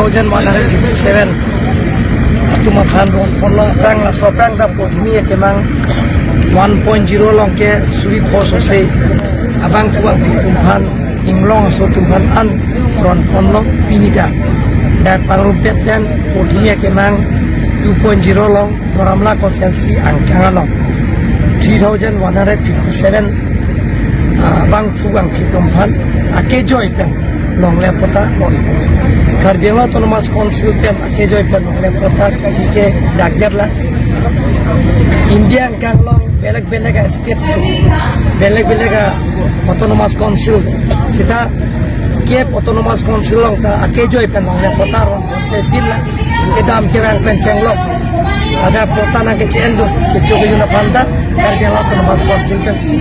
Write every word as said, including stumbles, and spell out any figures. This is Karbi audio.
Thousand one hundred fifty-seven atum aphan ron ponlo. Aphrang laso aphrang ta Prodhymi akemang one point zero along ke suri pho sose abangphu abangphi atum aphan, inglong aso atum aphan an ron ponlo pini ta. Dak pangrumpet pen Prodhymi akemang two point zero along Doramla constituency angkang along three thousand one hundred fifty-seven, ah, abangphu abangphi atum aphan akejoi pen longle patta ron. Karbi Anglong Autonomous Council pen akejoi pen longle patta ke dak det la. India angkang along belek belek a-state, belek belek a-autonomous council sita kep autonomous council along ta akejoi pen longle patta ron te pin la. Kedam kevang pen chenglok, ada patta nang keche-en do kecho kejun aphan ta Karbi Anglong Autonomous Council pensi